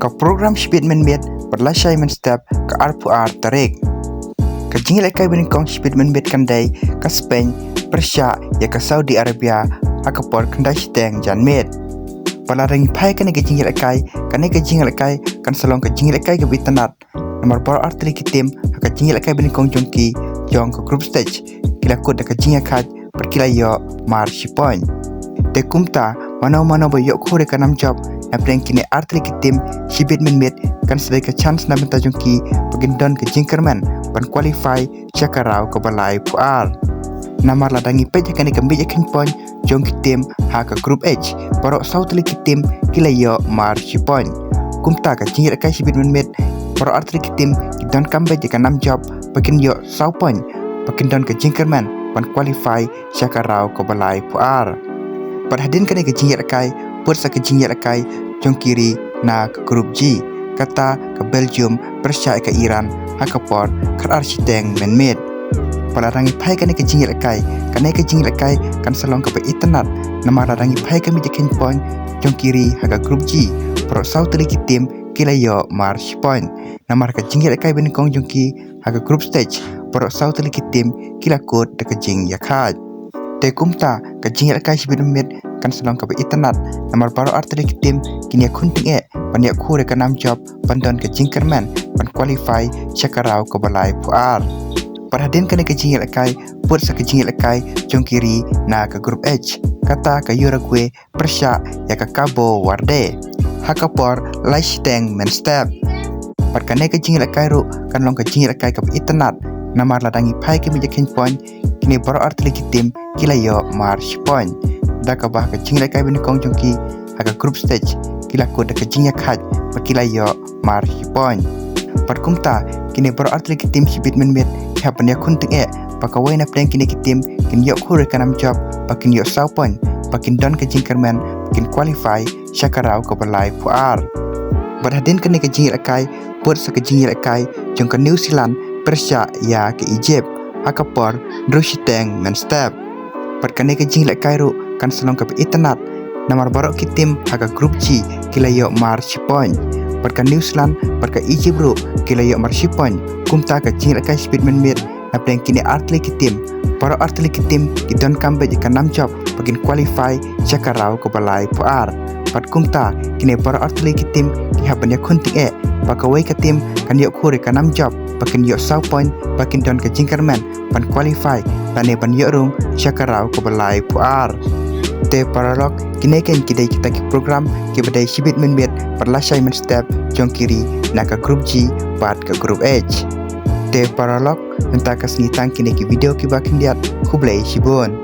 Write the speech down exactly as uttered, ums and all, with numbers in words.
Ka program shibit mynmiet bad lashai mynstep ka arphew ar tarik. Ka jingïalehkai banyngkong shibit mynmiet kan dei ka Spain pyrshah ïa ka Saudi Arabia ha ka por khyndai shiteng janmiet. Bad lada ngi phai kane ka jingïalehkai, kane ka jingïalehkai kan sa long ka jingïalehkai kaba itynnad. Namar baroh artylli ki tim ha ka jingïalehkai banyngkong jong ki jong ka group stage ki la kut da ka jingïakhaid bad ki la ïoh mar shi point. Te kumta mano mano ba ïoh khur ïa ka nam jop napdeng kine artylli ki tim shibit mynmiet kan sa dei ka chance na bynta jong ki ba kin don ka jingkyrmen ban qualify sha ka round kaba laiphew ar. Namar lada ngi peit ha kane ka miej kheiñ point jong ki tim ha ka group H, baroh saw tylli ki tim ki la ïoh mar shi point. Kumta ka jingïalehkai shibit mynmiet, baroh artylli ki tim ki donkam beit ïa ka nam jop ba kin ïoh saw point ba kin don ka jingkyrmen ban qualify sha ka round kaba laiphew ar. Bad hadien kane ka jingïalehkai, put sa ka jingïalehkai jong ki ri na ka group G, kata ka Belgium pyrshah ïa ka Iran ha ka por khatar shiteng mynmiet. Bad lada ngi phai kane ka jingïalehkai, kane ka jingïalehkai kan sa long kaba itynnad. Namar lada ngi phai ka miej kheiñ point jong ki ri ha ka group G, baroh saw tylli ki tim ki la ïoh mar shi point. Namar ka jingïalehkai banyngkong jong ki ha ka group stage, baroh saw tylli ki tim ki la kut da ka jingïakhaid. Te kumta ka jingïalehkai shibit mynmiet kan sa long kaba itynnad. Namar baroh artylli ki tim kin ïakhun tyngeh ban ïoh khur ïa ka nam jop ban don ka jingkyrmen ban qualify sha ka round kaba laiphew ar. Bad hadien kane ka jingïalehkai, put sa ka jingïalehkai jong ki ri na ka group H, kata ka Uruguay pyrshah ïa ka Cabo Verde ha ka por lai shiteng mynstep. Bad kane ka jingïalehkai ruh kan long ka jingïalehkai kaba itynnad. Namar lada ngi phai ka miej kheiñ point, kine baroh artylli ki tim ki la ïoh mar shi point. Da kaba ha ka jingïalehkai banyngkong jong ki ha ka group stage ki la kut da ka jingïakhaid bad ki la ïoh mar shi point. Bad kumta kine baroh artylli ki tim shibit mynmiet ki hap ban ïakhun tyngeh ba kawei napdeng kine ki tim kin ïoh khur ïa ka nam jop ba kin ïoh saw point ba kin don ka jingkyrmen ba kin qualify sha ka round kaba laiphew ar. Bad hadien kane ka jingïalehkai, put sa ka jingïalehkai jong ka New Zealand pyrshah ïa ka Egypt ha ka por hynriew shiteng mynstep. Bad kane ka jingïalehkai ruh kan sa long kaba itynnad. Namar baroh ki tim ha ka group G ki la ïoh mar shi point. Bad ka New Zealand bad ka Egypt ruh ki la ïoh mar shi point. Kumta ka jingïalehkai shibit mynmiet napdeng kine artylli ki tim, baroh artylli ki tim ki donkam beit ïa ka nam jop ba kin qualify sha ka round kaba laiphew ar. Bad kumta kine baroh artylli ki tim ki hap ban ïakhun tyngeh ba kawei ka tim kan ïoh khur ïa ka nam jop ba kin ïoh saw point ba kin don ka jingkyrmen ban qualify lane ban ïoh rung sha ka round kaba laiphew ar. Te paralok, kine keiñ ki dei kita ki program kiba dei shibit mynmiet bad lashai mynstep jong ki ri na ka group G bad ka group H. Te paralok, mynta ka sngi tang kine ki video kiba khyndiat. Khublei shibun.